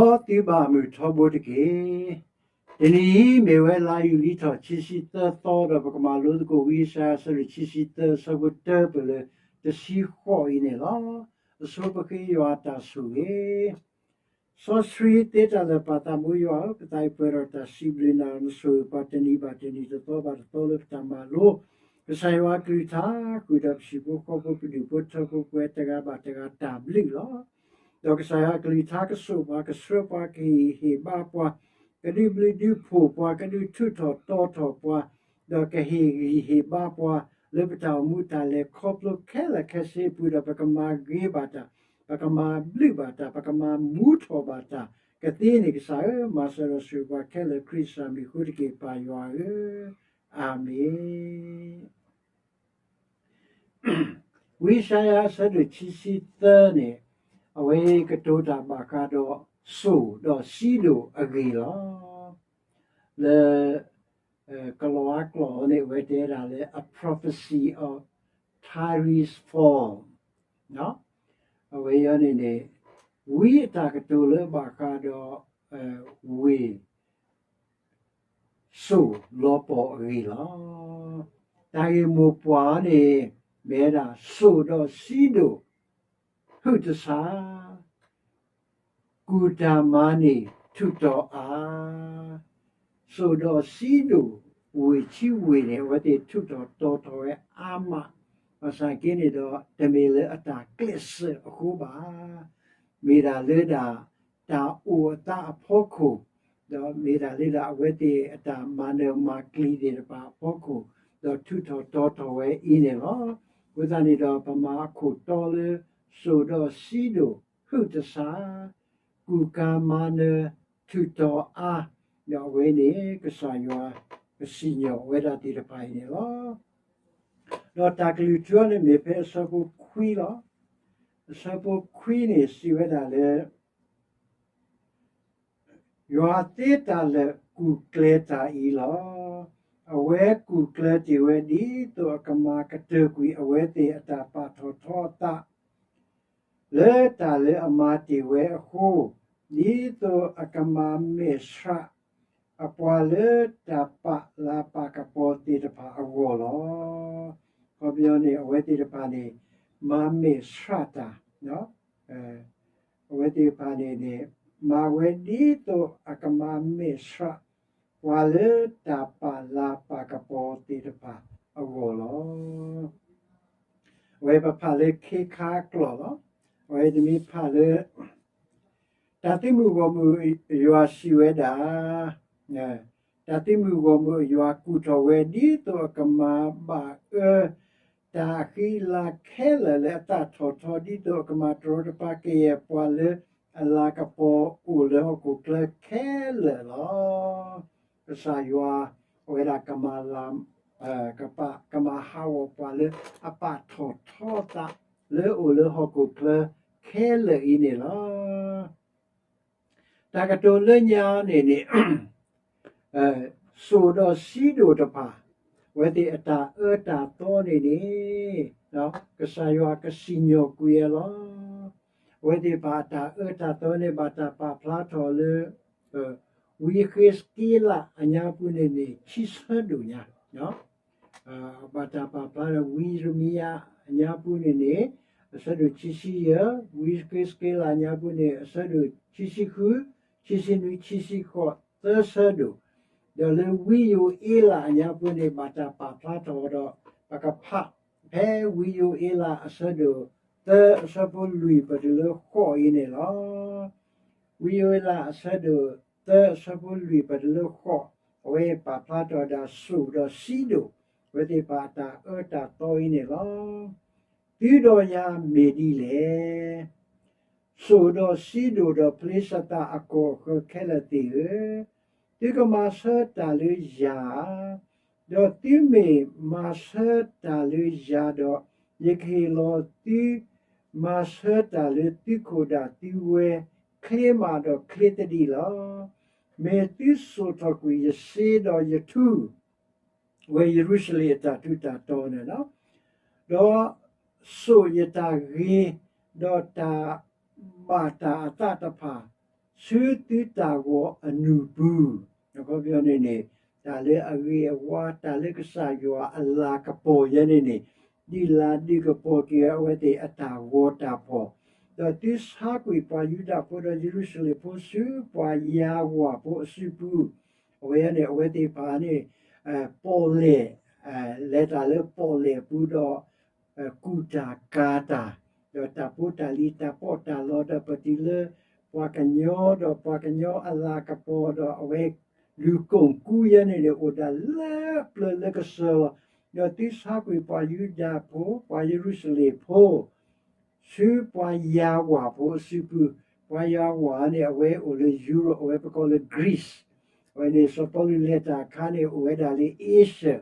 မ်သုဘၣ်မုာ်ထီဘိတက့ၢ်. တနံၤအံၤမ့ၢ်ဝဲလါယူၤလံထီၣ်ခံဆံသၢသီ ဒီးပကမၤလိသကိးဝံယၡါယၤ အဆၢဒိၣ်ခံဆံသၢ အဆၢဖိတၢ ပလၢတဆံဃိးအံၤန့ၣ်လီၤ. အဆိပဃ့ယွၤအတၢ်ဆိၣ်ဂ့ၤ စီဆှံသ့တၢ်လၢာ်ပၢ်သးဘိယွၤဧၢ, ပသးအံၤပှဲၤဒီးတၢ်စံးဘျုးနၤ, နဆိၣ်ဂ့ၤပှၤတနံၤဘၣ်တနံၤ တသီဘၣ်တသီလၢပတၢ်မၤလိ, ကစၢ်ယွၤအကလုၢ်ကထါ ဃုာ်ဒီးပဟံၣ်ဖိဃီဖိ ပဒူၣ်ဖိထၢဖိ ပဝဲတဂၤဘၣ်တဂၤတၢ်ဘျုးလီၤ. ဒီးကစၢ်ယွၤအကလုၢ်ကထါကဆိၣ်ပှၤ ကဆှၢပှၤ ကဟ့ၣ်ဟ့ၣ်ဘါပှၤ ကဒုးဘျုးဒုးဖှိၣ်ပှၤ ကဒုးထုးထီၣ်တီထီၣ်ပှၤ, ဒီးကဟ့ၣ်ဂံၢ်ဟ့ၣ်ဘါပှၤ လၢပတၢ်အိၣ်မူတၢ်လဲၤခီဖျိခဲလၢာ်ခဲဆ့အပူၤဒီး ပကမၤဂ့ၤဘၣ်တၢ်, ပကမၤဘျုးဘၣ်တၢ်, ပကမၤမူထီၣ်ဘၣ်တၢ်ကသ့န့ၣ် ကစၢ်ဧၢ, မၤစၢၤဒီးဆိၣ်ဂ့ၤပှၤခဲလၢာ် ခရံာ်စၢ်မံၤဃိတက့ၢ် ပၢ်ယွၤဧၢ, အၤမ့ၣ်. ဝံယၡါယၤအဆၢဒိၣ်ခံဆံသၢန့ၣ် အဝဲကတိၤတၢ်ဘၣ်ဃးဒီး စိၤဒီးစံဒိၣ်အဂ့ၢ်လီၤ. လၢကလီၤအါကျိာ်အီၤန့ၣ် အဝဲတဲဒၣ်လၢ a prophecy of Tyre's fall အဝဲအံၤန့ၣ်န့ၣ် ဝံအတၢ်ကတိၤလၢဘၣ်ဃးဒီး ဝ့ၢ် စိၤလီၤပှီၢ်အဂ့ၢ်လီၤ. တၢ်ဂ့ၢ်မိၢ်ပှၢ်န့ၣ် မ့ၢ်ဝဲဒၣ် စိၤဒီးစံဒိၣ် ဟုၣ်တဆါ ကူၣ်တၢ်မၤန့ၢ်ထူးတီၤအါ, စိၤဒီးစံဒိၣ်ဝ့ၢ်ခံဝ့ၢ်န့ၣ် အဝဲသ့ၣ်ထူးထီၣ်တီၤထီၣ်ဝဲအါမး, ဘၣ်ဆၣ်က့န့ၣ်ဒီး တမ့ၢ်လၢအတၢ်ကျဲးစၢးအဃိဘၣ် မ့ၢ်ဒၣ်လၢဒၣ် တၢ်အိၣ်အသးအဖီခိၣ်, ဒီးမ့ၢ်ဒၣ်လၢဒၣ်အဝဲသ့ၣ်အတၢ်မၤနၢၤမၤကျံၤသ့ၣ်တဖၣ်အဖီခိၣ်, ဒီးထူးထီၣ်တီၤထီၣ်ဝဲအံၤန့ၣ်လီၤ. အဃိသတးန့ၣ်ဒီး ပမၤအခိၣ်တီလၢ စိၤဒီးစံဒိၣ်ဟုၣ်တဆါ ကူၣ်ကၤမၤနၢၤထူးတီၤအါ, ဒီးအဝဲန့ၣ် ကစၢ်ယွၤကစံၣ်ညီၣ်ဝဲဒၣ်သ့ၣ်တဖၣ်အံၤန့ၣ်လီၤ. ဒီးတၢ်ကလုၢ်ထူန့ၣ်မ့ၢ်ဖဲအဆၢဖိခွံလီၤ. အဆၢဖိခွံန့ၣ်စံးဝဲဒၣ်လၢ ယွၤသ့တၢ်လၢာ်ကူၣ်ကျဲၤတၢ်အံၤလီၤ. အဝဲကူၣ်ကျဲၤတ့ၢ်ဝဲဒ်သိးအကမၤကတၢၢ်ကွံာ်အဝဲသ့ၣ်အတၢ်ပာ်ထီၣ်ထီအသး လၢတၢ်လၢအမၤတ့ၢ်ဝဲအဃိ, ဒ်သိးအကမၤမဲာ်ဆှး အပှၤလၢတၢ်ပာ်လၤပာ်ကပီၤသ့ၣ်တဖၣ်အဂီၢ်လီၤ. ခီပညီန့ၣ် အဝဲသ့ၣ်တဖၣ်န့ၣ် မၤမဲာ်ဆှးတၢ်, အဝဲသ့ၣ်တဖၣ်န့ၣ်န့ၣ် မၤဝဲဒ်သိးအကမၤမဲာ်ဆှး ပှၤလၢတၢ်ပာ်လၤပာ်ကပီၤသ့ၣ်တဖၣ်အဂီၢ်လီၤ. အဝဲပဖးလၢခ့ခါကျိာ်လီၤ. အဝဲတမ့ၢ်ဖးလၢ တၢ်သုးမုၢ်ဂီၢ်မုၢ်အယွၤစံးဝဲဒၣ်, တၢ်သုးမုၢ်ဂီၢ်မုၢ်အယွၤကူၣ်ထီၣ်ဝဲ ဒ်သိးအကမၤဘၣ်အၢ တၢ်အဃံအလၤခဲလၢာ်လၢအသၣ်ထီၣ်ထီ ဒ်သိးအကမၤတရီတပါကယဲၢ်ပှၤလၢအလၤကပီၤအိၣ်လၢဟီၣ်ခိၣ်ချၢခဲလၢာ်လီၤ. ကစၢ်ယွၤ အဝဲဒၣ်ကမၤလၤ ကပာ် ကမၤဟးဂီၤပှၤလၢအပာ်ထီၣ်ထီအသး လၢအအိၣ်လၢဟီၣ်ခိၣ်ချၢခဲလၢာ်အံၤန့ၣ်လီၤ. တၢ်ကတိၤလၢညါန့ၣ်န့ၣ် စိၤဒီးစံဒိၣ်တဖၣ် အဝဲသ့ၣ်အတၢ်အၢတၢ်သီန့ၣ်န့ၣ် ကစၢ်ယွၤကစံၣ်ညီၣ်ကွံာ်အီၤလီၤ. အဝဲသ့ၣ်တဖၣ်အတၢ်အၢတၢ်သီန့ၣ် ဘၣ်တၢ်ပာ်ဖျါထီၣ်လၢ ဝံဃ့းစက့လးအညါပူၤန့ၣ်န့ၣ် ခံဆၢဒိၣ်ညါ ဘၣ်တၢ်ပာ်ဖျါလၢဝံယံးရမံယၤအညါပူၤန့ၣ်န့ၣ် အဆၢဒိၣ်ခံဆံယဲၢ်, ဝံဃ့းစက့လးအညါပူၤန့ၣ် အဆၢဒိၣ်ခံဆံဃု, ခံဆံနွံ, ခံဆံဃိး, သၢဆၢဒိၣ်, ဒီးလၢဝံယိၤအ့လးအညါပူၤန့ၣ် ဘၣ်တၢ်ပာ်ဖျါထီၣ်ဒီး ပကဖး ဖဲဝံယိၤအ့လးအဆၢဒိၣ်သၢအဆၢဖိလွံၢ်ပတုၤလၢဃိးအံၤန့ၣ်လီၤ. ဝံယိၤအ့လးအဆၢဒိၣ်သၢအဆၢဖိလွံၢ်ပတုၤလၢဃိး, အဝဲပာ်ဖျါထီၣ်ဒၣ်စိၤဒီးစံဒိၣ် အဝဲသ့ၣ်တဖၣ်အတၢ်အၢတၢ်သီအံၤန့ၣ်လီၤ. သုဒီးယၤမ့ၢ်ဒ်လဲၣ်. စိၤဒီးစံဒိၣ်ဒီးဖလ့ၡသးအကီၢ်အဃၢၤခဲလၢာ်သ့ၣ်ဧၢ, သုကမၤဆၢတၢ်လၢယၤဧါ. ဒီးသုမ့ၢ်မၤဆၢတၢ်လၢယၤဒီး, ယကဟ့ၣ်လီၤသု မၤဆၢတၢ်လၢသုခိၣ်ဒၣ်သုဝဲ ချ့မးဒီးချ့သဒံးလီၤ. မ့ၢ်သုစိာ်ထီၣ်ကွံာ်ယစ့ဒီးယထူ ဝဲယရူၤၡလ့ၣ်အတၢ်ထူးတၢ်တီၤန့ၣ်လီၤ. ဒီးစိာ်ယတၢ်ဂ့ၤ ဒီးတၢ်ဘၣ်တၢ်အသးတဖၣ် ဆူသုတၢ်ဂီၤအနူၢ်ပူၤ, အခီပညီန့ၣ်န့ၣ် တၢ်လၢအဂ့ၤအဝါ တၢ်လၢကစၢ်ယွၤအလၤကပီၤယဲန့ၣ်န့ၣ် ဒုးလၤဒုးကပီၤက့ၤအဝဲသ့ၣ်အတၢ်ဂီၤတၢ်ဖီၣ်, ဒီးသုဆါကွံာ်ပှၤယူဒၤဖိဒီးယရူၤၡလ့ၣ်ဖိဆူပှၤယၤဝၤဖိအစုပူၤ, အဝဲန့ၣ် အဝဲသ့ၣ်တဖၣ်န့ၣ် ပီၣ်လဲၣ် လဲၤတၢ်လၢပီၣ်လဲၣ်ပူၤဒီး ကူၣ်တၢ်ကၤတၢ်, ဒီးတၢ်ဖိတၢ်လံၤတၢ်ပီးတၢ်လီ ဒီးပတုၤလၢ ပှၤကညီဒီးပှၤကညီအလၤကပီၤဒီးအဝဲ လူၤကိၣ်ကူယဲန့ၣ်န့ၣ် အိၣ်ဒၣ်လၢပျၢၤလၢကစၢၢ်လီၤ. ဒီးသုဆါကွံာ်ပှၤယူဒၤဖိ ပှၤယရူၤၡလ့ၣ်ဖိ ဆူပှၤယၤဝၤဖိအစုပူၤ, ပှၤယၤဝၤန့ၣ် အဝဲအိၣ်လၢ Europe အဝဲပကိးလၢ Greece, အဝဲန့ၣ် စီၤပီလူးလဲၤတၢ်အခါန့ၣ် အိၣ်ဝဲဒၣ်လၢ Asia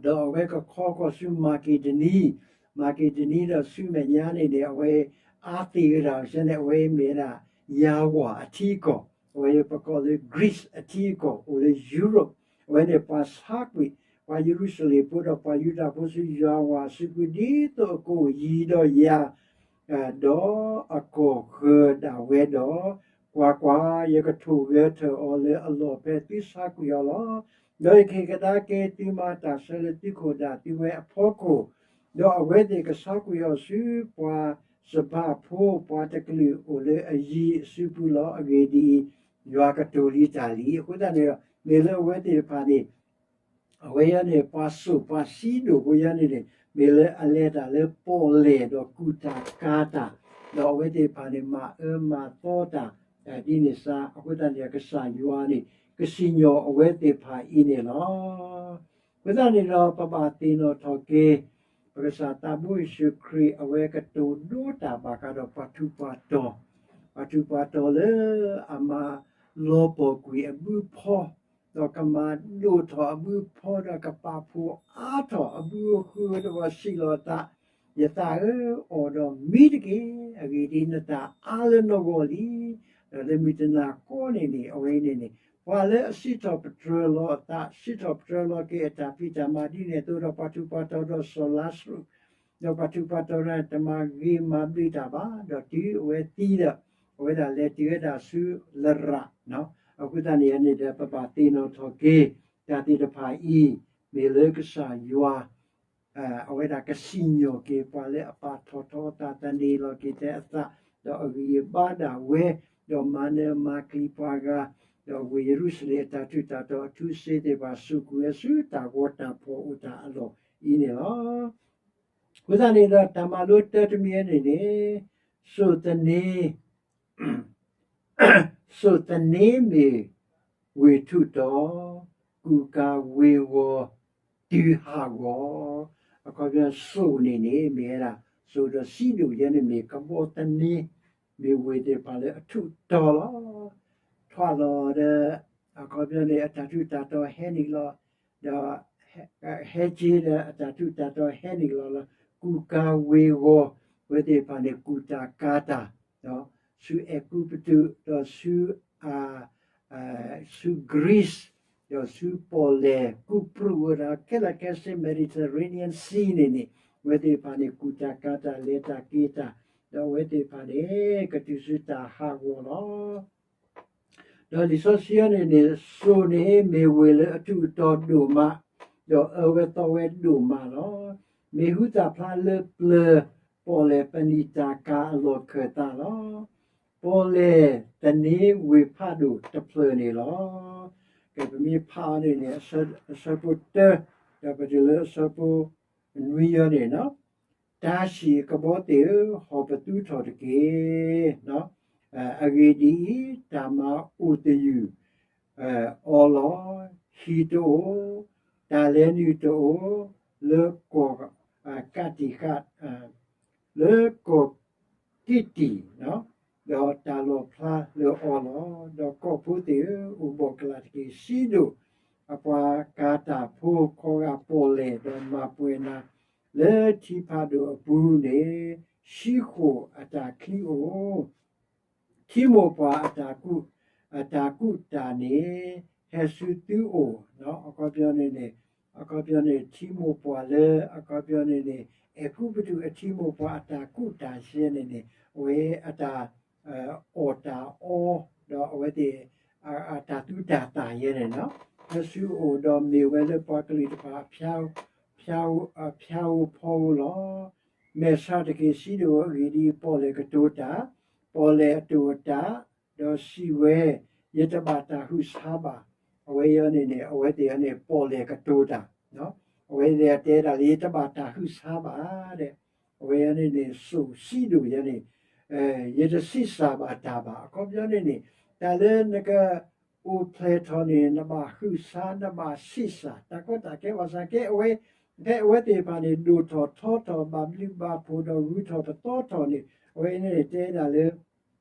ဒီးအဝဲကခီဃီၤဆူမၤက့ဒနံ, မၤက့ဒနံဒီးဆူမဲာ်ညါန့ၣ်န့ၣ် အဝဲအါသ့ၣ်ဝဲဒၣ် ဆန့ၣ် အဝဲမ့ၢ်ဝဲဒၣ် ယၤဝၤအထံအကီၢ်, အဝဲပကိးလၢ Greece အထံအကီၢ် အိၣ်လၢ Europe, အဝဲန့ၣ်ပှၤဆါကွံာ် ပှၤယရူၤၡလ့ၣ်ဖိဒီးပှၤယူဒၤဖိဆူယၤဝၤအစုပူၤ ဒ်သိးအကအိၣ်ယံၤဒီးယၤ ဒီးအကီၢ်ဃၢၤဒၣ်ဝဲဒီး, ကွၢ်ကွၢ်, ယကထိၣ်ဂဲၤထၢၣ်အီၤလၢအလီၢ်ဖဲသုဆါကွံာ်အီၤလီၤ. ဒီးယကဟ့ၣ်ကဒါက့ၤသုမၤတၢ်ဆၢလၢသုခိၣ်ဒၣ်သုဝဲအဖီခိၣ်, ဒီးအဝဲသ့ၣ်ကဆါကွံာ်အီၤဆူပှၤစၢဖးဖိ ပှၤတကလုာ်အိၣ်လၢအယံၤအစုပူၤလီၤ. အဂ့ၢ်ဒ်အံၤ, ယွၤကတိၤလံတၢ်လံ. အဃိသတးန့ၣ်ဒီး မ့ၢ်လၢအဝဲသ့ၣ်တဖၣ်န့ၣ် အဝဲအံၤန့ၣ် ပှၤစိာ်ပှၤစံးဒိၣ်ဖိယဲန့ၣ်န့ၣ် မ့ၢ်လၢအလဲၤတၢ်လၢပီၣ်လဲၣ်ဒီးကူၣ်တၢ်ကၤတၢ်, ဒီးအဝဲသ့ၣ်တဖၣ်န့ၣ် မၤအၢမၤသီတၢ် ဒ်န့ၣ်စါ, အဃိသတးန့ၣ် ကစၢ်ယွၤန့ၣ် ကစံၣ်ညီၣ်အဝဲသ့ၣ်တဖၣ်အံၤန့ၣ်လီၤ. အဃိသတးန့ၣ်ဒီး ပဘၣ်သ့ၣ်နီၣ်ထီၣ်က့ၤ ပကစၢ်သးဘိယ့ၣ်ၡူးခရံာ် အဝဲကတိၤဒိတၢ်ဘၣ်ဃးဒီးပှၤထူးပှၤတီၤ, ပှၤထူးပှၤတီၤလၢအမၤလီၤပှီၢ်ကွံာ်အဘုဖီ ဒီးကမၤဒိၣ်ထီၣ်အဘုဖီ ဒီးကပာ်ဖှိၣ်အါထီၣ်အဘုအဃုာ် ဒီးပှၤစံးလီၤအသး, ယသးဧၢ, အီၣ်ဒီးမံတက့ၢ်. အဂ့ၢ်ဒ်အံၤ, နတၢ်အါလၢနဂီၢ်လံ. ဒီးလၢမုၢ်တနၤကိးန့ၣ်န့ၣ် အဝဲအံၤန့ၣ်န့ၣ် ပှၤလၢအစံးထီၣ်ပတြၢၤလီၤအသး, စံးထီၣ်ပတြၢၤလီၤက့ၤအတၢ်ဖံးတၢ်မၤဒ်န့ၣ်အသိးဒီး ပှၤထူးပှၤတီၤဒီးစီၤလါစရူး, ဒီးပှၤထူးပှၤတီၤန့ၣ် တမၤဂ့ၤမၤဘျုးတၢ်ဘၣ်, ဒီးတုၤအဝဲသံဒီး အဝဲဒၣ်လဲၤတုၤဝဲဒၣ်ဆူလရၣ်, အဃိသတးန့ၣ်န့ၣ်ဒီး ပဘၣ်သ့ၣ်နီၣ်ထီၣ်က့ၤ တၢ်သ့ၣ်တဖၣ်အံၤ မ့ၢ်လၢကစၢ်ယွၤ အဝဲဒၣ်ကစံၣ်ညီၣ်က့ၤပှၤလၢအပာ်ထီၣ်ထီအသး သန့ၤလီၤက့ၤထဲအသး, ဒီးအဂံၢ်အဘါဒၣ်ဝဲ, ဒီးမၤနၢၤမၤကျံၤပှၤဂၤ, ဒီးဝ့ၢ်ယရူၤၡလ့ၣ်အတၢ်ထူးတၢ်တီၤအထူအစ့သ့ၣ်တဖၣ် စိာ်ကွံာ်ဝဲဆူတၢ်ဂီၤတၢ်ဖီၣ်အိၣ်တၢ်အလီၢ်အံၤန့ၣ်လီၤ. အဃိသတးန့ၣ်ဒီး တၢ်မၤလိတၢတမံၤန့ၣ်န့ၣ် စိာ်သန့ စိာ်သန့မ့ၢ်ဝ့ၢ်ထူးတီၤ, ကူၣ်ကၤဝ့ၤဝီၤတုၤဟးဂီၤ, အခီပညီစိာ်န့ၣ်န့ၣ် မ့ၢ်ဝဲဒၣ် စိာ်ဒီးစံးဒိၣ်ယဲန့ၣ်မ့ၢ်ကဘီသန့, မ့ၢ်ဝ့ၢ်သ့ၣ်တဖၣ်လၢအထူးတီၤလီၤ. ထွးလီၤဒီး အခီပညီန့ၣ် အတၢ်ထူးတၢ်တီၤဟဲနုာ်လီၤ, ဒီး ဟဲက့ၤဒီးအတၢ်ထူးတၢ်တီၤဟဲနုာ်လီၤလီၤ. ကူၣ်ကၤဝ့ၤဝီၤ အဝဲသ့ၣ်တဖၣ်န့ၣ် ကူၣ်တၢ်ကၤတၢ် ဆူအဲၤကူပတူး ဒီးဆူ ဆူ Greece ဒီးဆူပီၣ်လဲၣ် ကူၣ်ပြူၣ်ဝဲဒၣ်ခဲလၢာ်ခဲဆ့ Mediterranean Sea န့ၣ်န့ၣ် အဝဲသ့ၣ်တဖၣ်န့ၣ် ကူၣ်တၢ်ကၤတၢ် လဲၤတၢ်က့ၤတၢ်, ဒီးအဝဲသ့ၣ်တဖၣ်န့ၣ် ကတုၤဆူတၢ်ဟးဂီၤလီၤ. ဒီးလံာ်စီဆှံအံၤန့ၣ်န့ၣ် စိာ်န့ၣ် မ့ၢ်ဝ့ၢ်လၢအထူးအတီၤဒိၣ်မး, ဒီးအၢဝဲသီဝဲဒိၣ်မးလီၤ. မ့ၢ်ဟုသၣ်ဖျါလၢပျၢၤ ပီၣ်လဲၣ်ပနံာ်တၢ်ကၤအလီၢ်ခၢၣ်သးလီၤ. ပီၣ်လဲၣ်သန့ဝ့ၢ်ဖးဒိၣ်တဖျၢၣ်န့ၣ်လီၤ. ကဲ ပမ့ၢ်ဖးအီၤန့ၣ်န့ၣ် အဆၢဖိတၢ ဒီးပတုၤလၢအဆၢဖိနွံအံၤန့ၣ် တၢ်ဟံၣ်အကဘီသ့ၣ်ဧၢ, ဟီၣ်ပသူထီၣ်တက့ၢ်. အဂ့ၢ်ဒ်အံၤ, တၢ်မၤအိၣ်သယုၢ်အီၤလီၤ. ဟံၣ်တအိၣ်, တၢ်လဲၤနုာ်တအိၣ်, လၢကီၢ်ကးတံာ်ဃး, လၢကီၢ်ကံးတံာ်, ဒီးတၢ်လီၣ်ဖျါလၢအီၤလီၤ. ဒီးကီၢ်ဖိသ့ၣ်ဧၢ, အိၣ်ဘှီၣ်ကလာ်တက့ၢ်. စံးဒိၣ်အပှၤကၤတၢ်ဖိ ခီဂာ်ပီၣ်လဲၣ်, ဒီးမၤပှဲၤနၤ လၢထံဖးဒိၣ်အပူၤန့ၣ် ဆံဃိၣ်အတၢ်ချံအိၣ်, ထံမိၢ်ပှၢ်အတၢ်ကူၣ်, အတၢ်ကူၣ်တၢ်န့ၣ် ဟဲဆူသုအိၣ်, အခီပညီန့ၣ်န့ၣ်, အခီပညီန့ၣ် ထံမိၢ်ပှၢ်လၢ အခီပညီန့ၣ်န့ၣ် အဲၤကူပတူးအထံမိၢ်ပှၢ်အတၢ်ကူၣ်တၢ်ဆှဲန့ၣ်န့ၣ် အဝဲအတၢ် အီၣ်တၢ်အီ, ဒီးအဝဲသ့ၣ် အတၢ်သူတၢ်သၣ်ယဲန့ၣ်လီၤ. ဖဲဆူအအိၣ်ဒီးမ့ၢ်ဝဲလၢပှၤကလုာ်တဖၣ် ဖၠါဧိၤဖီဧိၤလီၤ. မဲာ်ဆှးတက့ၢ် စံးဒိၣ်အဂ့ၢ်ဒ်အံၤ, ပီၣ်လဲၣ်ကတိၤတၢ်, ပီၣ်လဲၣ်အတိာ်အတၢ်, ဒီးစံးဝဲ, ယတဘၣ်တၢ်ဟုးဆါဘၣ်. အဝဲအံၤန့ၣ်န့ၣ် အဝဲသ့ၣ်အံၤန့ၣ် ပီၣ်လဲၣ်ကတိၤတၢ်, အဝဲသ့ၣ်တဲဒၣ်လၢ ယတဘၣ်တၢ်ဟုးဆါဘၣ်ဒီး အဝဲအံၤန့ၣ်န့ၣ် စိၣ်စံးဒိၣ်ယဲန့ၣ်, ယတဆံးစၢ်ဘၣ်တၢ်ဘၣ်. အခီပညီန့ၣ်န့ၣ် တၢ်လၢနကအိၣ်ဖျဲၣ်ထီၣ်န့ၣ် နဘၣ်ဟုးဆါ နဘၣ်ဆံးစၢ် တၢ်ကီတၢ်ခဲဘၣ်ဆၣ်ကဲ အဝဲ ဖဲအဝဲသ့ၣ်တဖၣ်န့ၣ် ဒိၣ်ထီၣ်ထီထီၣ် ဘၣ်ဘျုးဘၣ်ဖှိၣ်ဒီးဂုၤထီၣ်ပသီထီၣ်န့ၣ် အဝဲအံၤန့ၣ်တဲဒၣ်လၢ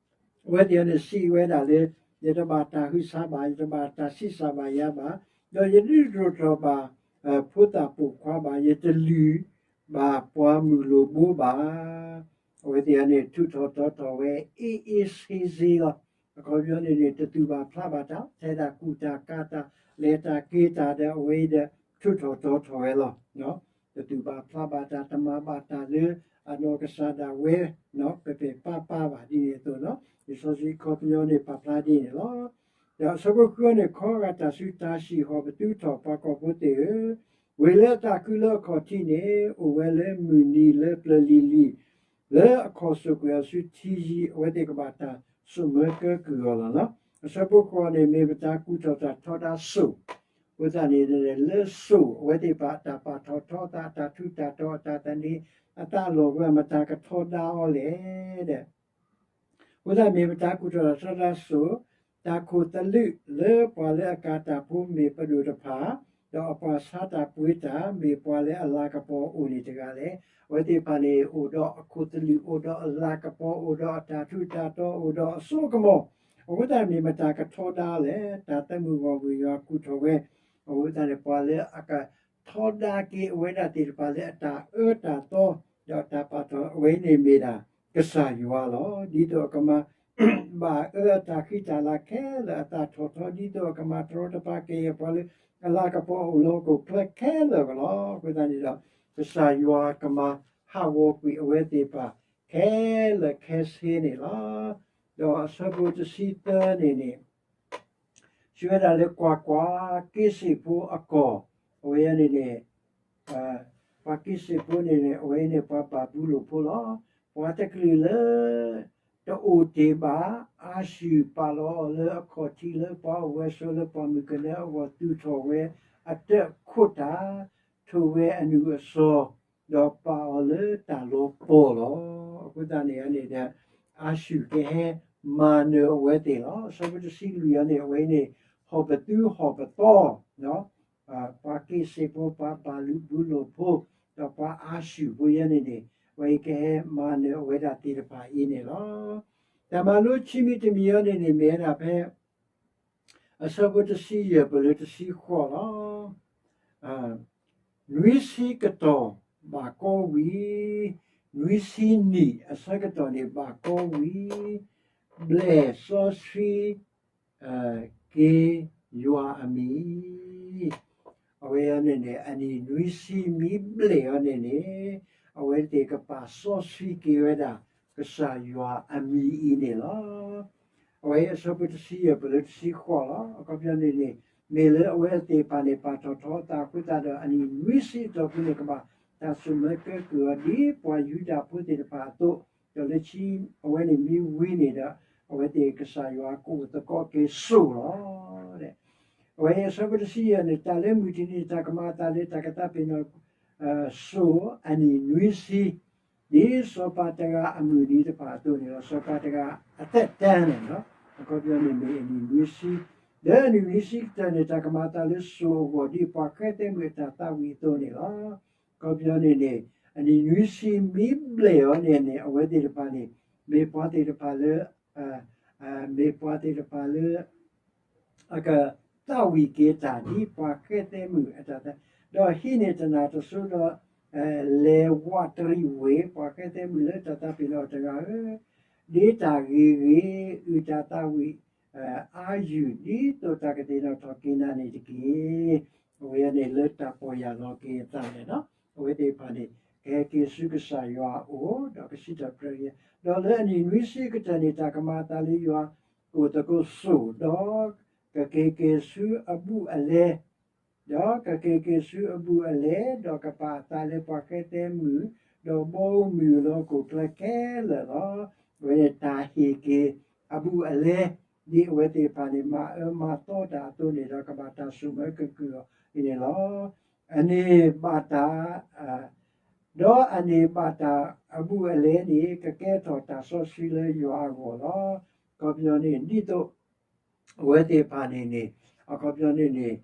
အဝဲသ့ၣ်အံၤန့ၣ်စံးဝဲဒၣ်လၢ ယတဘၣ်တၢ်ဟုးဆါဘၣ်, ယတဘၣ်တၢ်ဆံးစၢ်ဘၣ်ယၤဘၣ်, ဒီးယတဒိၣ်ထီၣ်ဘၣ် ဖိသၣ်ပိာ်ခွါဘၣ်, ယတလုၢ်ဘၣ်ပှၤမုၢ်လိၣ်ဘိဘၣ်. အဝဲသ့ၣ်အံၤန့ၣ် ထူးထီၣ်တီၤထီၣ်ဝဲ အ့အ့ဆ့ဆ့လီၤ. အခီပညီန့ၣ်န့ၣ် တသူၣ်ဘၣ်ဖျါဘၣ်တၢ်, ထဲဒၣ်ကူၣ်တၢ်ကၤတၢ် လဲၤတၢ်က့ၤတၢ်ဒီး အဝဲအံၤဒီး ထူးထီၣ်တီၤထီၣ်ဝဲလီၤ. တသူၣ်ဘၣ်ဖျါဘၣ်တၢ်, တမၤဘၣ်တၢ်လၢအနီၢ်ကစၢ်ဒၣ်ဝဲ ပပဲာ်ပါပါဘၣ်ဒ်န့ၣ်အသိးလီၤ. လံာ်စီဆှံခီပညီန့ၣ် ပာ်ဖျါဒ်န့ၣ်လီၤ. ဒီးအဆၢဖိဃုန့ၣ် ခီဂာ်တၢ်ဆူတၢ်ဟံၣ် ဟီၣ်ပသူထီၣ် ပှၤကီၢ်ဖိသ့ၣ်ဧၢ, ဝ့ၢ်လၢအသးခုလၢအခီၣ်ထံးန့ၣ် အိၣ်ဝဲလၢမုၢ်နံၤလၢပျၢၤလံၤလံၤ, လၢအခီၣ်စိၣ်ကွံာ်အီၤဆူထံယံၤ, အဝဲသ့ၣ်ကဘၣ်တၢ်ဆိၣ်မၢကဲကုၢ်အီၤလီၤ. အဆၢဖိဃိးန့ၣ် မ့ၢ်ပတၢ်ကူၣ်ထီၣ်တၢ်ထီဒါစိၣ်, အဃိသတးန့ၣ် လၢစိၣ် အဝဲသ့ၣ်တဖၣ်အတၢ်ပာ်ထီၣ်ထီအသး အတၢ်ထူးတၢ်တီၤ အတၢ်သန့ၤအသးလီၢ် ပှၤမတၤကထီဒါအီၤလဲၣ်ဒီး အဃိသတးမ့ၢ်ပတၢ်ကူၣ်ထီၣ်တၢ်ထီဒါစိၣ်, တၢ်ခိၣ်သလုးလၢပှၤလၢအကၤတၢ်ဖိမ့ၢ်ပဒိၣ်တဖၣ်, ဒီးအပှၤဆါတၢ်ပှ့ၤတၢ် မ့ၢ်ပှၤလၢအလၤကပီၤအိၣ်န့ၣ်တဂၤလဲၣ်. အဝဲသ့ၣ်တဖၣ်န့ၣ် အိၣ်ဒီးအခိၣ်သလုး အိၣ်ဒီးအလၤကပီၤ အိၣ်ဒီးအတၢ်ထူးတၢ်တီၤ အိၣ်ဒီးအစိကမီၤ, အဃိသတးမ့ၢ်မတၤကထီဒါလဲၣ်. တၢ်သးမုၢ်ဂီၢ်မုၢ်ယွၤကူၣ်ထီၣ်ဝဲ, အဃိသတးန့ၣ် ပှၤလၢအကထီဒါက့ၤအဝဲဒၣ်သ့ၣ်တဖၣ်လၢအတၢ်အၢတၢ်သီ ဒီးတၢ်ပာ်ထီၣ်အဝဲန့ၣ်မ့ၢ်ဒၣ် ကစၢ်ယွၤလီၤ. ဒ်သိးအကမၤ ဘၣ်အၢအတၢ်ဃံတၢ်လၤခဲလၢာ်အသးထီၣ်ထီ, ဒ်သိးအကမၤတရီတပါက့ၤအပှၤလၢအလၤကပီၤအိၣ်လၢဟီၣ်ခိၣ်ချၢခဲလၢာ်လီၤ. အဃိသတးန့ၣ်ဒီး ကစၢ်ယွၤကမၤဟးဂီၤကွံာ်အဝဲသ့ၣ်တဖၣ်ခဲလၢာ်ခဲဆ့န့ၣ်လီၤ. ဒီးအဆၢဖိတဆံသၢန့ၣ်န့ၣ် စံးဝဲဒၣ်လၢ ကွၢ်ကွၢ်, က့စ့ၣ်ဖိအကီၢ်, အဝဲန့ၣ်န့ၣ် ပှၤက့စ့ၣ်ဖိန့ၣ်န့ၣ် အဝဲန့ၣ်ပှၤဘၤဘူလိၣ်ဖိလီၤ. ပှၤတကလုာ်လၢ တအိၣ်တ့ၢ်ဘၣ်, အၤၡူၢ်ပာ်လီၤအီၤလၢအခီၣ်ထံး လၢပှၤအိၣ်ဝဲဆိးလၢပှၢ်မုၢ်ကနၢအဂီၢ် သူၣ်ထီၣ်ဝဲအတၢးခိးတၢ်, ထိၣ်ဝဲအနုာ်အစီၤ, ဒီးပာ်အီၤလၢတၢ်လီၤပှီၢ်လီၤ. အဃိသတးန့ၣ်န့ၣ်ဒီး အၤၡူၢ်ကဟဲမၤနၢၤအဝဲသ့ၣ်လီၤ. အဆၢဖိတဆံလွံၢ်အံၤန့ၣ် အဝဲအံၤန့ၣ် ဟီၣ်ပသူဟီၣ်ပသီ ပှၤက့စ့ၣ်ဖိ ပှၤဘၤဘူလိၣ်ဖိ ဒီးပှၤအၤၡူၢ်ဖိယဲန့ၣ်န့ၣ် အဝဲအံၤကဟဲမၤနၢၤအဝဲဒၣ်သ့ၣ်တဖၣ်အံၤန့ၣ်လီၤ. တၢ်မၤလိခံမံၤတမံၤအံၤန့ၣ်န့ၣ် မ့ၢ်ဝဲဒၣ်ဖဲ အဆၢဖိတဆံယဲၢ်ပၢၢ်လၢတဆံဃိးလီၤ. နွံဆံကတီၢ်ဘၣ်ကီဝံၤ, နွံဆံနံၣ်အဆၢကတီၢ်န့ၣ်ဘၣ်ကီဝံၤ, ဘျဲၣ်စီဆှံ က့ၤယွၤအမံၤ, အဝဲအံၤန့ၣ်န့ၣ် အနံၣ်နွံဆံမ့ၢ်ဘျဲၣ်အီၤန့ၣ်န့ၣ် အဝဲသ့ၣ်ကပာ်စီဆှံက့ၤဝဲဒၣ် ကစၢ်ယွၤအမံၤအံၤန့ၣ်လီၤ. အဝဲအံၤအဆၢဖိတဆံယဲၢ်ပၢၢ်လၢတဆံဃိးလီၤ. အခီပညီန့ၣ်န့ၣ် မ့ၢ်လၢအဝဲသ့ၣ်တဖၣ်န့ၣ် ပာ်ထီၣ်ထီအသးအဃိသတးဒီး အနံၣ်နွံဆံအတီၢ်ပူၤန့ၣ် ကဘၣ်တၢ်ဆိၣ်မၢကဲကုၢ်အီၤ ဒ်ပှၤယူဒၤဖိသ့ၣ်တဖၣ်အသိး, ဒီးလၢခံအဝဲန့ၣ်မ့ၢ်ဝံၤန့ၣ်ဒီး အဝဲသ့ၣ်ကစၢ်ယွၤကအိၣ်သကိးက့ၤစိၣ်လီၤ. အဝဲအံၤအဆၢဖိတဆံယဲၢ်န့ၣ် တၢ်လၢမုၢ်တနံၤန့ၣ် တၢ်ကမၤအသးလၢတၢ်ကသးပ့ၤနီၣ် စိၣ်အနံၣ်နွံဆံ, ဒ်စီၤပၤတဂၤအမုၢ်နံၤတဖၣ်အသိးန့ၣ်လီၤ. စီၤပၤတဂၤအသက်တမ်းန့ၣ်လီၤ. အခီပညီန့ၣ်မ့ၢ်အနံၣ်နွံဆံ, လၢအနံၣ်နွံဆံကတၢၢ်န့ၣ် တၢ်ကမၤအသးလၢစိၣ်အဂီၢ် ဒ်ပှၤဃဲသဲမုၣ်အတၢ်သးဝံၣ်အသိးန့ၣ်လီၤ. အခီပညီန့ၣ်န့ၣ် အနံၣ်နွံဆံမ့ၢ်ဘျဲၣ်အီၤန့ၣ်န့ၣ် အဝဲသ့ၣ်တဖၣ်န့ၣ် မ့ၢ်ပှၤသ့ၣ်တဖၣ်လၢ မ့ၢ်ပှၤသ့ၣ်တဖၣ်လၢ အကသးဝံၣ်က့ၤတၢ်ဒ်ပှၤဃဲသဲမုၣ်အတၢ်သး, ဒီးဟံးန့ၢ်တၢ်နၢ်တစိဒီး လဲၤဝးတရံးဝ့ၢ် ပှၤဃဲသဲမုၣ်လၢတၢ်သးပ့ၤနီၣ်တဂၤဧၢ, ဒ့တၢ်ဂ့ၤဂ့ၤ အုၣ်တၢ်သးဝံၣ် အါယုၢ် ဒ်သိးတၢ်ကသ့ၣ်နီၣ်ထီၣ်က့ၤနၤန့ၣ်တက့ၢ်. အဝဲန့ၣ်လၢတၢ်ပီၢ်ယၢ်လီၤက့ၤအသးန့ၣ်လီၤ. အဝဲသ့ၣ်တဖၣ်န့ၣ် ကဟဲက့ၤဆူကစၢ်ယွၤအအိၣ် ဒီးကစံးထီၣ်ပတြၢၤက့ၤ ဒီးလၢအနံၣ်နွံဆံကတၢၢ်န့ၣ် တၢ်ကမၤအသးလၢယွၤကအိၣ်သကိးစိၤ, ဒီးကက့ၤက့ၤဆူအဘူးအလဲ, ဒီးကက့ၤက့ၤဆူအဘူးအလဲ, ဒီးကပာ်အသးလၢပှၤဃဲသဲမုၣ်, ဒီးဘီမုၢ်လီၤကိၢ်ကျဲခဲလၢာ်လီၤ. အဝဲန့ၣ်တၢ်ဟ့ၣ်က့ၤအဘူးအလဲ, ဒ်အဝဲသ့ၣ်တဖၣ်န့ၣ် မၤအၢမၤသီတၢ်အသိးန့ၣ်ဒီး ကဘၣ်တၢ်ဆိၣ်မၢကကုၢ်အီၤအံၤန့ၣ်လီၤ. အန့ၢ်ဘၣ်တၢ် ဒီးအန့ၢ်ဘၣ်တၢ်အဘူးအလဲန့ၣ် ကကဲထီၣ်တၢ်စီဆှံလၢယွၤအဂီၢ်လီၤ. အခီပညီန့ၣ် ဒ်သိးအဝဲသ့ၣ်တဖၣ်န့ၣ်န့ၣ် အခီပညီန့ၣ်န့ၣ်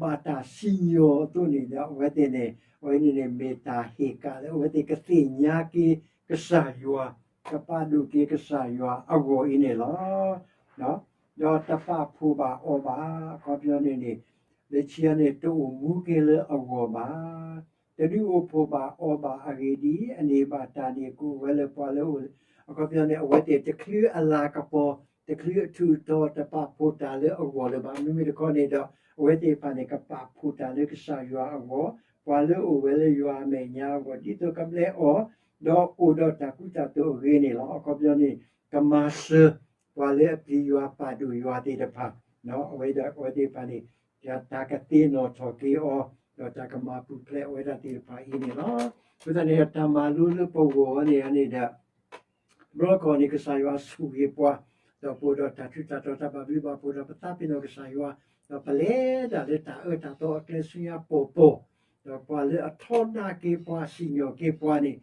ဘၣ်တၢ်စံၣ်ညီၣ်အသိးန့ၣ်ဒီး အဝဲသ့ၣ်န့ၣ် အဝဲန့ၣ်န့ၣ် မ့ၢ်တၢ်ဟ့ၣ်ကၣ်လၢအဝဲသ့ၣ်ကသ့ၣ်ညါက့ၤကစၢ်ယွၤ, ကပာ်ဒိၣ်က့ၤကစၢ်ယွၤအဂီၢ်အံၤန့ၣ်လီၤ. ဒီးတပာ်ဖှိၣ်ဘၣ်အီၤဘၣ်, အခီပညီန့ၣ်န့ၣ် လၢခံန့ၣ် တအိၣ်မူက့ၤလၢအဂီၢ်ဘၣ်. တဒုးအိၣ်ဖှိၣ်ဘၣ်အီၤဘၣ်အဂ့ၢ်ဒ်အံၤ, အန့ၢ်ဘၣ်တၢ်န့ၣ် ကအိၣ်ဝဲလၢပှၤလၢအိၣ်, အခီပညီန့ၣ် အဝဲသ့ၣ်တချုးအလၤကပီၤ, တချုးအထူးအတီၤ တပာ်ဖှိၣ်တၢ်လၢအဂီၢ်လၢၤဘၣ်. မ့မ့ၢ်တခီန့ၣ်ဒီး အဝဲသ့ၣ်တဖၣ်န့ၣ် ကပာ်ဖှိၣ်တၢ်လၢကစၢ်ယွၤအဂီၢ်, ပှၤလၢအိၣ်ဝဲလၢယွၤအမဲာ်ညါအဂီၢ် ဒ်သိးကဘျဲးအီၤ, ဒီးအိၣ်ဒီးတၢ်ကူတၢ်သိးအဂ့ၤန့ၣ်လီၤ. အခီပညီန့ၣ် ကမၤစၢၤ ပှၤလၢအပျံၤယွၤပာ်ဒိၣ်ယွၤသ့ၣ်တဖၣ်, အဝဲဒၣ်အဝဲသ့ၣ်တဖၣ်န့ၣ် တၢ်ကသ့ၣ်နီၣ်ထီၣ်က့ၤအီၤ, ဒီးတၢ်ကမၤပူၤဖျဲးအဝဲဒၣ်သ့ၣ်တဖၣ်အံၤန့ၣ်လီၤ. အဃိသတးန့ၣ်ဒီး တၢ်မၤလိလၢပဂီၢ်န့ၣ်န့ၣ်ဒီး ဘျီကီၢ်န့ၣ် ကစၢ်ယွၤဆိၣ်ဂ့ၤပှၤ, ဒီးပအိၣ်ဒီးတၢ်ထူးတၢ်တီၤတၢ်ဘၣ်ဘျုးဘၣ်ဖှိၣ်ဒီးပသးပ့ၤနီၢ်ကစၢ်ယွၤ, ဒီးပလဲၤဒၣ်လၢတၢ်အၢတၢ်သီအကျဲဆူညါပီၢ်ပီၢ်, ဒီးပှၤလၢအထီဒါက့ၤပှၤစံၣ်ညီၣ်က့ၤပှၤန့ၣ်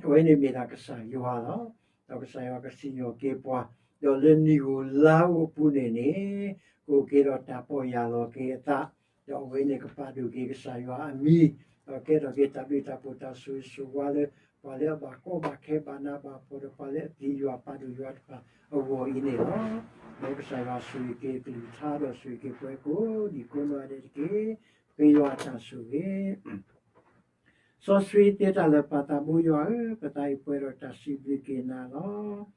အဝဲန့ၣ်မ့ၢ်ဒၣ်ကစၢ်ယွၤလီၤ. ဒီးကစၢ်ယွၤကစံၣ်ညီၣ်က့ၤပှၤ, ဒီးလၢနံၣ်ဧိၤလါဧိၤအပူၤန့ၣ်န့ၣ် ကအိၣ်က့ၤဒီးတၢ်ပီၢ်ယၢ်လီၤက့ၤအသး, ဒီးအဝဲန့ၣ်ကပာ်ဒိၣ်က့ၤကစၢ်ယွၤအမံၤ, ဒီးကဲထီၣ်က့ၤတၢ်ဘျုးတၢ်ဖှိၣ်တၢ်ဆိၣ်ဂ့ၤဆိၣ်ဝါလၢ ပှၤလၢအဘၣ်ကီဘၣ်ခဲဘၣ်နးဘၣ်ဖှီၣ်ဒီးပှၤလၢအပျံၤယွၤပာ်ဒိၣ်ယွၤတဖၣ်အဂီၢ်အံၤန့ၣ်လီၤ. ဒီးကစၢ်ယွၤဆိၣ်ဂ့ၤက့ၤကလုၢ်ကထါဒီးဆိၣ်ဂ့ၤက့ၤပှၤကိးဒံးကိးနီၢ်ဂၤဒဲးတက့ၢ်. ပဃ့ယွၤအတၢ်ဆိၣ်ဂ့ၤ စီဆှံသ့တၢ်လၢာ်ပၢ်သးဘိယွၤဧၢ, ပသးအံၤပှဲၤဒီးတၢ်စံးဘျုးက့ၤနၤလီၤ.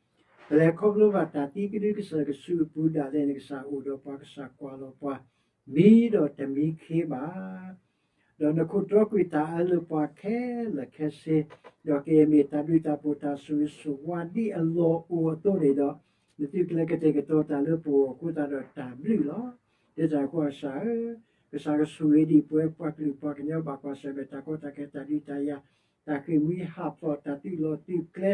ပလဲၤခီဖျိဘၣ်တၢ်သံကဒုကစၢၢ်ကဆူးအပူၤဒၣ်လဲာ်န့ၣ် ကစၢ်အိၣ်ဒီးပှၤ ကစၢ်ကွၢ်လီၤပှၤ မံဒီးတမံခ့ဘၣ်. ဒီးနခိၣ်တီကွံာ်တၢ်အၢလၢပှၤခဲလၢာ်ခဲဆ့, ဒီးကယဲၢ်မ့ၢ်တၢ်ဘျုးတၢ်ဖှိၣ်တၢ်ဆိၣ်ဂ့ၤဆိၣ်ဝါဒ်အလီၢ်အိၣ်အသိးန့ၣ်ဒီး, နသုကျဲကတဲာ်ကတီၤတၢ်လၢပဂီၢ်အဃိသတးဒီးတၢ်ဘျုးလီၤ. ဒ်တၢ်န့ၣ်အဃိကစၢ်ဧၢ, ကစၢ်ကဆိၣ်ဂ့ၤဒံးပဝဲပှၤကလုာ်ပှၤကညီဘၣ်ကွၢ်ဆၢၣ်မဲာ်တၢ်ကီတၢ်ခဲတၢ်ဒုးတၢ်ယၤ, တၢ်ဃ့ၢ်မှံဟးဖျိးတၢ်သုးလီၢ်သုးကျဲ,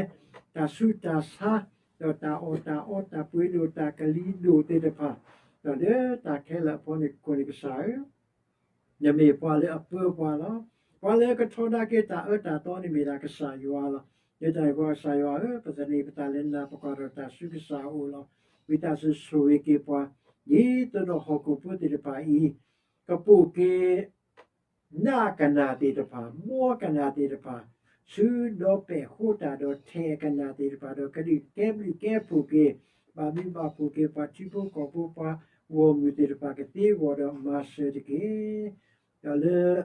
တၢ်ဆူးတၢ်ဆါ, ဒီးတၢ်အီၣ်တၢ်အီတၢ်ပှ့ၤဒိၣ်တၢ်ကလံၤဒိၣ်သ့ၣ်တဖၣ်, ဒီးလၢတၢ်ခဲလၢာ်အဖီခိၣ်န့ၣ်ကစၢ်ဧၢ နမ့ၢ်ပှၤလၢအပၢပှၤလီၤ. ပှၤလၢကထီဒါက့ၤတၢ်အၢတၢ်သီန့ၣ်မ့ၢ်ဒၣ်ကစၢ်ယွၤလီၤ. ဒ်တၢ်န့ၣ်အဃိကစၢ်ယွၤဧၢ, ပသန့ၤပသးလၢနၤ ပကွၢ်ထီၣ်တၢ်ဆူကစၢ်အအိၣ်လီၤ. ဝံသးစူၤဆိၣ်ဂ့ၤက့ၤပှၤ, ဒ်သိးဒီးဟီၣ်ခိၣ်ဖိသ့ၣ်တဖၣ်အံၤ ကပိာ်က့ၤ နးကနၣ်သ့ၣ်တဖၣ်, ဘှီကနၣ်သ့ၣ်တဖၣ်, ဆူဒီပဲာ်ဃိတၢ်ဒီးထဲးကနၣ်သ့ၣ်တဖၣ်ဒီး ကဒုးကဲဘျုးကဲဖှိၣ်က့ၤ, ဘၣ်ဘျုးဘၣ်ဖှိၣ်က့ၤ ပှၤထံဖိကီၢ်ဖိပှၤဂီၢ်မုၢ်သ့ၣ်တဖၣ်ကသ့အဂီၢ်ဒီးမၤစၢၤတက့ၢ်. ဒီးလၢ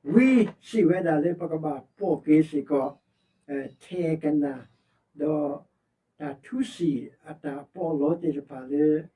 ဝံစံးဝဲဒၣ်လၢပကဘၣ်ပိာ်က့ၤစ့ၢ်ကီး ထဲးကနၣ်, ဒီးတၢ်ထူစံၣ်အတၢ်ပီးလီသ့ၣ်တဖၣ်လၢ ဒီ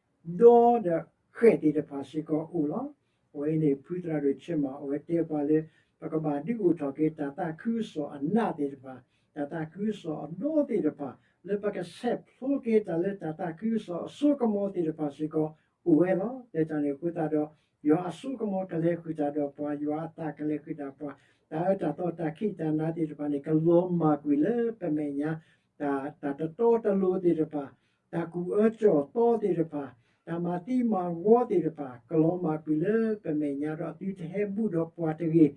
ဒီးဃဲၣ်သ့ၣ်တဖၣ်စ့ၢ်ကီးအိၣ်လီၤ. အဝဲအံၤန့ၣ် ဖုသရၣ်ဒိၣ်ဆ့မၤအဝဲတဲပှၤလၢ ပကဘၣ်ဒုးအိၣ်ထီၣ်က့ၤတၢ်သးခုကစီၣ်အနးသ့ၣ်တဖၣ်, တၢ်သးခုကစီၣ်အဒီသ့ၣ်တဖၣ်, လၢပကဆဲးဖျိက့ၤတၢ်လၢတၢ်သးခုကစီၣ်အစိကမီၤသ့ၣ်တဖၣ်စ့ၢ်ကီး အိၣ်ဝဲလီၤ. လၢတၢ်န့ၣ်အဃိသတးဒီး ယွၤအစိကမီၤကလဲၤဃုာ်တၢ်ဒီးပှၤ, ယွၤအသးကလဲၤဃုာ်တၢ်ပှၤ, တၢ်အၢတၢ်သီတၢ်ခံးတၢ်နၤသ့ၣ်တဖၣ်န့ၣ် ကလီၤမၢ်ကွံာ်လၢပမဲာ်ညါ, တၢ်, တၢ်တတီတလိၤသ့ၣ်တဖၣ်, တၢ်ကူၣ်အၢကၠီၣ်သီသ့ၣ်တဖၣ်, တၢ်မၤသံမၤဝီသ့ၣ်တဖၣ် ကလီၤမၢ်ကွံာ်လၢပမဲာ်ညါဒီး သုတဟဲဘူးဒီးပှၤတဂ့ၤ. ဒီး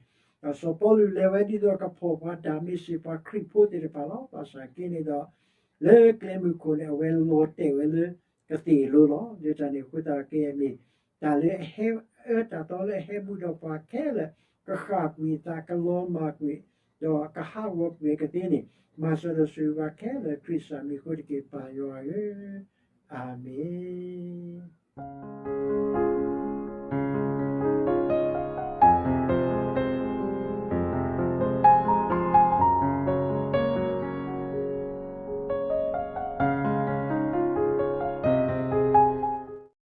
စီၤပီလူးလဲၤဝဲဒ်သိးကဖီၣ်ပှၤတၢ်မ့ၢ်စ့ၢ်ပှၤခရံာ်ဖိသ့ၣ်တဖၣ်လီၤ. ဘၣ်ဆၣ်က့န့ၣ်ဒီး လၢကျဲမုၢ်ခိၣ်န့ၣ် အဝဲလီၤတဲာ်ဝဲလၢကသ့ၣ်အလိၤလီၤ. လၢတၢ်န့ၣ်အဃိသတးဒီး ကယဲၢ်မ့ၢ်တၢ်လၢအဟဲအၢတၢ်သီလၢအဟဲဘူးဒီးပှၤခဲလၢာ်, ကဃၣ်ကွံာ်အသး ကလီၤမၢ်ကွံာ်, ဒီးကဟးဂီၤကွံာ်ကသ့န့ၣ်, မၤစၢၤဒီးဆိၣ်ဂ့ၤပှၤခဲလၢာ် ခရံာ်စၢ်မံၤအဃိတက့ၢ် ပၢ်ယွၤဧၢ, အၤမ့ၣ်.